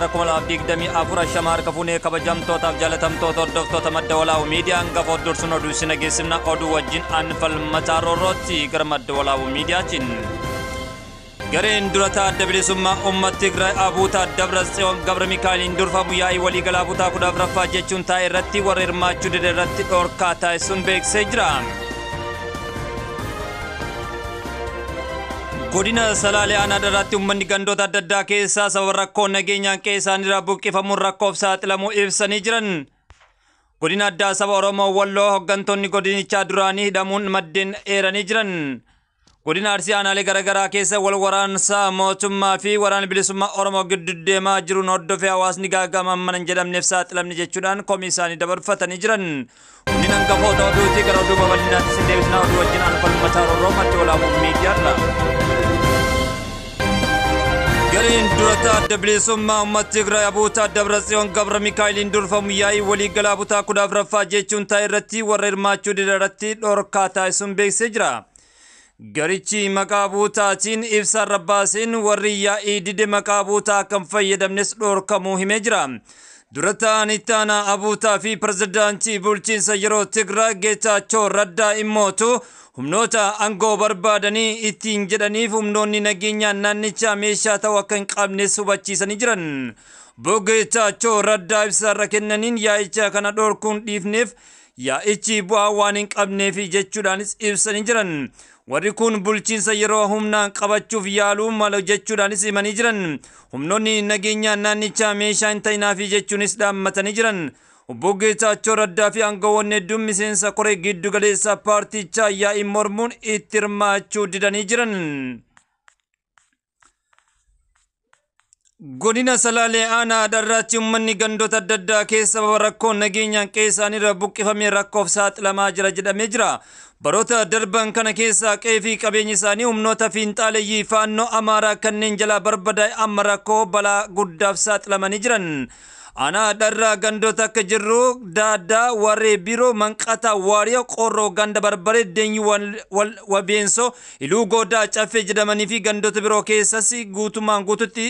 bara 2024 ashama harka fuunee kabajamtootaaf jaalatamtoota hordoftoota madda walaabuu miidiyaa hangafa dursuun oduu isin dhageessifna oduu wajjin anfalmataa roorrootti gara madda walaabuu miidiyaatiin. Gareen durataa adda bilisummaa uummata Tigraay Abuutaa Dabra Tsiyoon Gabra Mikaa'eliin durfamu yaa'ii waliigalaa Abuutaa 14ffaa jechuun taa'e irratti warra hirmaachuu dide irratti dhorkaa taasisuun beeksisee jira. Godina Salaalee aanaa Daraatti uummanni gandoota adda addaa keessaa sababa rakkoo nageenyaan qe'ee isaaniirraa buqqifamuun rakkoof saaxilamuu ibsanii jiran. Godina addaa saba Oromoo Walloo hooggantoonni godinichaa duraanii hidhamuun maddeen eeranii jiran. Godina Arsii aanaalee garaagaraa keessa wal waraansa mootummaa fi waraana bilisummaa Oromoo gidduu deemaa jiruun hordofee hawaasni gaaga'aman mana hin jedhamneef saaxilamne jechuudhaan komii isaanii dabarfatanii jiran. Kunneen hangafoota oduutii gara oduu babal'inaatti isin deebisnaa oduu wajjin anfalmataa roorroo madda walaabuu miidiyaarra. Gareen durataa adda bilisummaa uummata Tigraay Abuutaa Dabra Tsiyoon Gabra Mikaa'eliin durfamu yaa'ii waliigalaa Abuutaa 14ffaa jechuun taa'e irratti warra hirmaachuu dide irratti dhorkaa taasisuun beeksisee jira. Garichi maqaa Abuutaatiin ibsa irra baaseen warri yaa'ii dide maqaa Abuutaa akka hin fayyadamnes dhorkamuu himee jira. Durataan itti aanaa Abuutaa fi pirezidaantii bulchiinsa yeroo Tigraay Geetaachoo Raddaa immootu humnoota aangoo barbaadanii ittiin jedhaniif humnoonni nageenyaa naannichaa meeshaa ta'uu akka hin qabnes hubachiisanii jiran. Obbo Geetaachoo Raddaa ibsa irra kennaniin yaa'icha kana dhorkuun dhiifneef yaa'ichi bu'aa waan hin qabneef jechuudhaanis ibsanii jiran. Warri kun bulchiinsa yeroo humnaan qabachuuf yaaluu malu jechuudhaanis himanii jiran. Humnoonni nageenyaa naannichaa meeshaa hin ta'inaafi jechuunis dhaammatanii jiran. Obbo Geetaachoo Raddaa fi aangawoonni hedduun miseensa koree giddu galeessa paartichaa yaa'ii mormuun itti hirmaachuu didanii jiran. Godina Salaalee aanaa Dharraatti uummanni gandoota adda addaa keessa sababa rakkoo nageenyaan qe'ee isaaniirra buqqifamee rakkoof saaxilamaa jira jedhamee jira. Baroota darban kana keessa qe'ee fi qabeenyi isaanii humnoota fiinxaaleeyyii faannoo Amaaraa kanneen jalaa barbadaa'e amma rakkoo balaa guddaaf saaxilamanii jiran. Aanaa Dharraa gandoota akka jirru Daaddaa, Warree Biroo, Manqataa, Waariyoo, Qorroo, Ganda Barbaree, Deenyuu, Wabeensoo, Iluu Goodaa, Caffee jedhamanii fi gandoota biroo keessas guutummaan guututti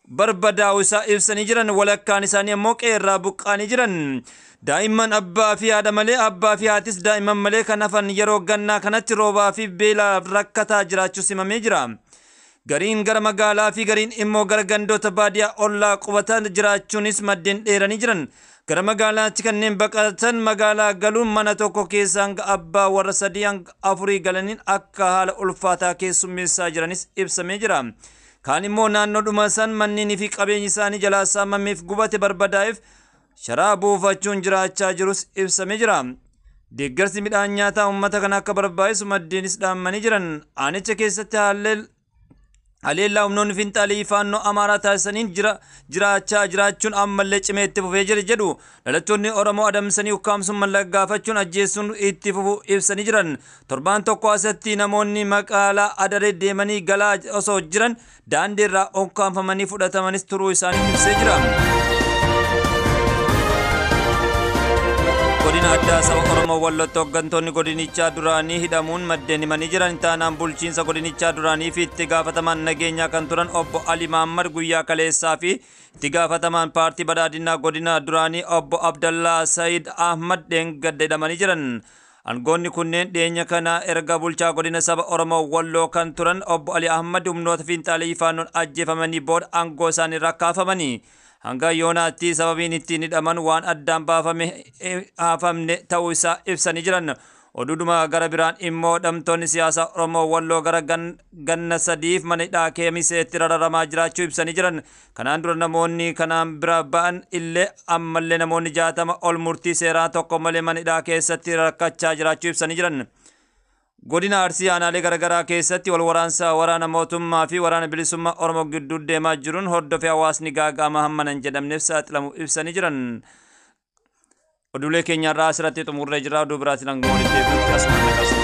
barbadaa'uu isaa ibsanii jiran. Walakkaan isaanii ammoo qe'eerraa buqqaanii jiran. Daa'imman abbaa fi haadha malee abbaa fi haatis daa'imman malee kan hafan yeroo gannaa kanatti roobaa fi beelaaf rakkataa jiraachuus himamee jira. Gariin gara magaalaa fi gariin immoo gara gandoota baadiyyaa ollaa qubatan jiraachuunis maddeen dheeranii jiran. Gara magaalaatti kanneen baqatan magaalaa galuun mana tokko keessa hanga abbaa warra 3 hanga 4 galaniin akka haala ulfaataa keessummeessaa jiranis ibsamee jira. Kaan immoo naannoodhuma san manneenii fi qabeenyi isaanii jalaa saamameef gubate barbadaa'eef sharaa buufachuun jiraachaa jirus ibsamee jira. Deeggarsi midhaan nyaataa uummata kana akka barbaachisu maddeenis dhaammanii jiran. Aanicha keessatti haleellaa humnoonni fiinxaalii faannoo Amaaraa taasisaniin jiraachaa jiraachuun ammallee cimee itti fufee jira jedhu. Dhalattoonni Oromoo adamsanii ukkaamsuun mallaqa gaafachuun ajjeesuun itti fufu ibsanii jiran. Torbaan tokko asatti namoonni magaalaa Adaree deemanii galaa osoo jiran daandii irraa ukkaamfamanii fudhatamanis turuu isaanii ibsee jira. Godina addaa saba Oromoo Wallootti hooggantoonni godinichaa duraanii hidhamuun maddeen himanii jiran. Taanaan bulchiinsa godinichaa duraanii fi itti gaafatamaan nageenyaa kan turan obbo Ali Mahammad guyyaa kaleessaa fi itti gaafatamaan paartii badhaadhinaa godina duraanii obbo Abdallaa Said Ahmad dheengadda hidhamanii jiran. Aangoonni kunneen dhiyeenya kana erga bulchaa godina saba Oromoo Walloo kan turan obbo Ali Ahmad humnoota fiinxaalii faannoon ajjeefamanii booda aangoo isaanii irraa kaafamanii. Hanga yoonaatti sababiin ittiin hidhaman waan addaan baafame haafamne ta'uu isaa ibsanii jiran. Oduudhuma gara biraan immoo hidhamtoonni siyaasaa Oromoo Walloo gara ganna 3f mana hidhaa keemiseetti rararamaa jiraachuu ibsanii jiran. Kanaan dura namoonni kanaan bira ba'an illee ammallee namoonni 60 ol murtii seeraa tokko malee mana hidhaa keessatti rakkachaa jiraachuu ibsanii jiran. Godina Arsii aanaalee garaagaraa keessatti wal waraansa waraana mootummaa fi waraana bilisummaa Oromoo gidduu deemaa jiruun hordofee hawaasni gaaga'ama hammana hin jedhamneef saaxilamu ibsanii jiran. Oduulee keenyarraa asirratti xumurree jira. Oduu biraatiin hanga walitti deebi'utti asumaan naqas.